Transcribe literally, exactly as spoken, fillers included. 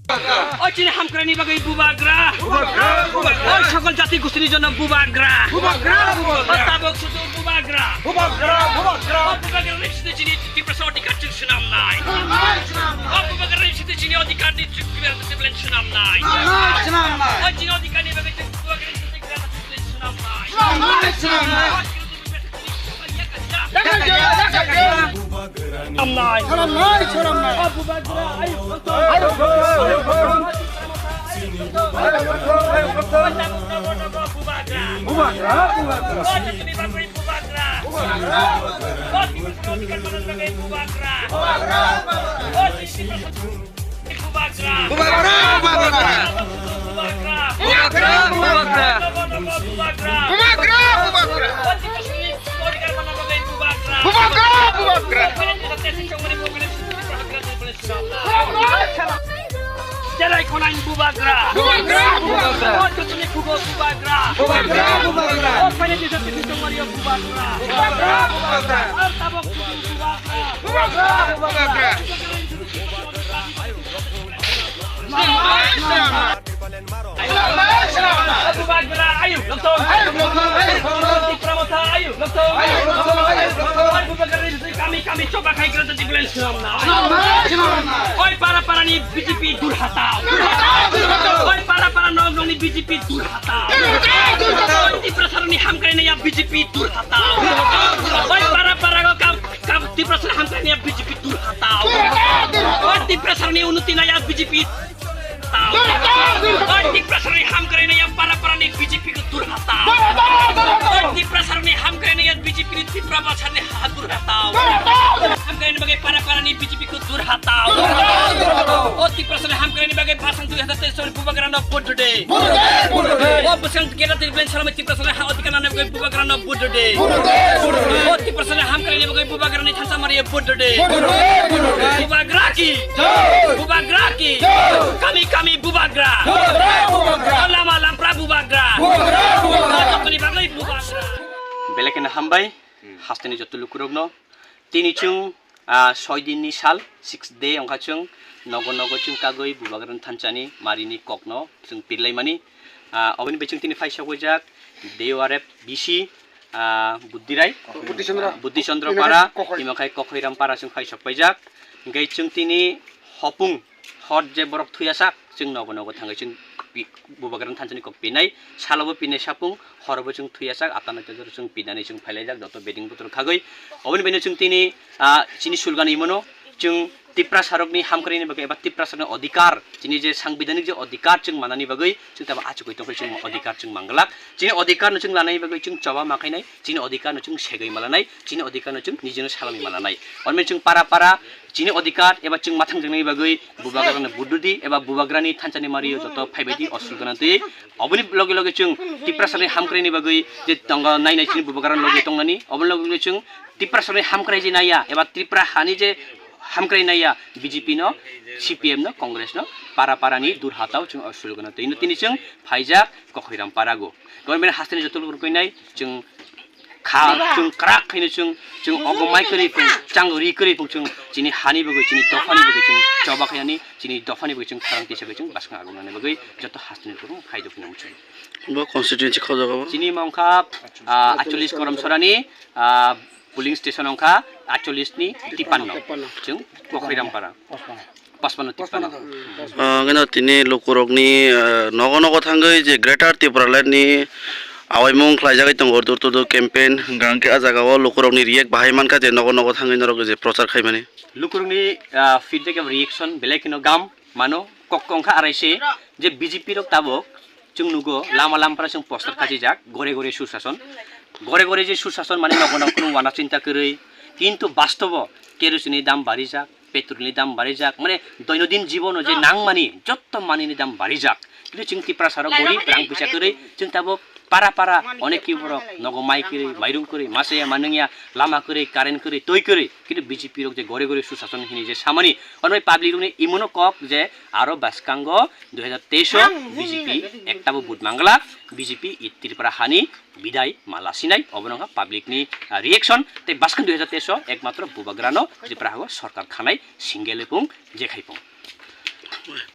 O chini hamkraini bagwi bubagra. Bubagra, bubagra. O sokol jati gustini jonno bubagra. Bubagra, bubagra. O tabok sudu bubagra. Bubagra, bubagra. O bubagra ni side chini Tiprasa odhikar chwng swnamnai. Swnamnai, swnamnai. O bubagra ni side chini odhikar ni chwng swnamnai. Swnamnai, swnamnai. O chini odhikar ni bagwi chwng bubagra ni side swnamnai. Swnamnai, swnamnai. Bubagra, bubagra. Bubagra, bubagra. Bubagra, bubagra. Bubagra, bubagra. Bubagra, bubagra. Jerai khonai bubagra. Bubagra, bubagra. O chutni kugo bubagra. Bubagra, bubagra. O phainai jesa tini tongmani bubagra. Bubagra, bubagra. Ar tabok chutni bubagra. Bubagra, bubagra. Bubagra, ayuk, loktong. Ayuk, loktong, ayuk, loktong. Tipra Motha, ayuk, loktong. Ayuk, loktong, ayuk, loktong. Oi, bubagra ni kami, kami choba khai kira jadi bulan swnamnai. Swnamnai, swnamnai. Oi, para, para ni B J P durhata. Durhata, durhata. Oi, para, para nog nog ni B J P durhata. Durhata, durhata. Oi, Tiprasa ni hamkrai naya B J P durhata. Durhata, durhata. Oi, para, para go kam, kam Tiprasa hamkrai naya B J P durhata. Durhata, durhata. Oi, Tiprasa ni unnoti naya B J P Oi, Tiprasani hamkrai naya para para ni B J P ko durhata. Oi, Tiprasani hamkrai naya B J P ni Tipra Motha ni ha durhata. Hamkrai ni bagwi para para ni B J P ko durhata. O Tiprasani hamkrai ni bagwi basang dui hazar teis soni bubagra no vote de. O basang kena tini plan salama Tiprasani ha odhikar nana bagwi bubagra no vote de. O Tiprasani hamkrai ni bagwi bubagra ni thansa mari vote de. Bubagra ki. Bubagra ki. Kami kami bubagra. Bubagra, bubagra. Lama lampra bubagra. Bubagra, bubagra. Jottoni bagwi bubagra. Belai kheno hambai, hasteni jotto lukurokno. Tini chwng, ah, soi dinni sal, six day wngkha chwng, nogo nogo chwng kagwi bubagrani thanchani marini kokno chwng pirlaimani. Ah, oboni bai chwng tini phai sogwijak, D O R F B C, ah, Buddirai, Buddhi Chandra. Buddhi Chandra Imo Para, khai Kokhoi. Imo khai Kokhoiram Para chwng phai sokpaijak. Hingke chwng tini hopung hot je borok thuyasak, chwng nogo nogo thangwi chwng pi-, bubagrani thanchani kok pinai, salobo pinai sapung, horobo chwng thuyasak, atano tejor chwng pinani chwng phailaijak, joto beding butor khagwi. Oboni baino chwng tini, ah, chini sulgani imono, chwng Tiprasarokni hamkrai ni bagwi eba Tiprasarokni odhikar, chini je sangbidhanik je odhikar chwng manani bagwi, chwng tabo achugwi tongkhe chwng odhikar chwng manglak. Chini odhikar no chwng lanani bagwi chwng choba ma khainai, chini odhikar no chwng segwi ma lanai, chini odhikar no chwng nijino salami ma lanai. Onmani chwng para para chini odhikar eba chwng mathang jwngnani bagwi bubagrano bududi eba bubagrani thanchani mario joto phaibaidi osul gana twi. Oboni loge loge chwng Tiprasarokni hamkrai ni bagwi je tongo nai nai chini bubagrano loge tongnani, oboni loge loge chwng Tiprasarokni hamkrai je naiya eba Tripura hani je hamkrai naiya B J P no, C P M no, Congress no, para para ni durhatao chwng o slogan no twi no tini chwng phaijak Kokhoiram Parago. Government hasteni joto lukurok nai chwng kha chwng krak khaino chwng, chwng ogo mai kwrwi phung, chang ri kwrwi phung chwng chini hani bagwi, chini dophani bagwi chwng choba khainani, chini dophani bagwi chwng kharang tisa bagwi chwng bwskang agonani bagwi joto hasteni lukurok phai dokhi nang chwng. Bo constituency khojago bo? Chini mangkha, ah, aitchollish Korom Sorani, ah, polling station wngkha aitchollish ni tipanno. Chwng Kokhoiram Para. Pachpanno, tipanno. Ah, hwnkhe no tini lukurokni, ah, nogo nogo thangwi je Greater Tipraland ni awaimung khlaijagwi tongo, door to door campaign, hwnkha hwnkhe ah jagao lukurokni react bahai mankha je nogo nogo thangwi norok je prochar khaimani. Lukurokni, ah, feedback eba reaction belai kheno gam mano, kok wngkha araise je B J P rok tabuk Chwng nugo, lama lampra chwng poster khachijak, gore gore susason. Gore gore je susason mane nogo nogo kheno wana chinta kwrwi. Kintu bastobo kerosene ni dam barijak, petrol ni dam barijak, mane doinodin jibono je nangmani jotto manini dam barijak. Kintu chwng Tiprasa rok gorib, rang pisa kwrwi, chwng tabuk para para onek ki borok nogo mai kwrwi, mairung kwrwi, masaya manungya, lama kwrwi, current kwrwi, twi kwrwi. Kintu B J P rok je gore gore susason hini je samani, ono public rokni imono kok je aro bwskango dui hajar teis o B J P ekta bo vote mangla, B J P i Tripura hani bidai ma lasinai, obo wngkha public ni, ah, reaction, tei bwskang dui hajar teis o ekmatro bubagrano Tripura hago sorkar khanai single pung jekhai pung.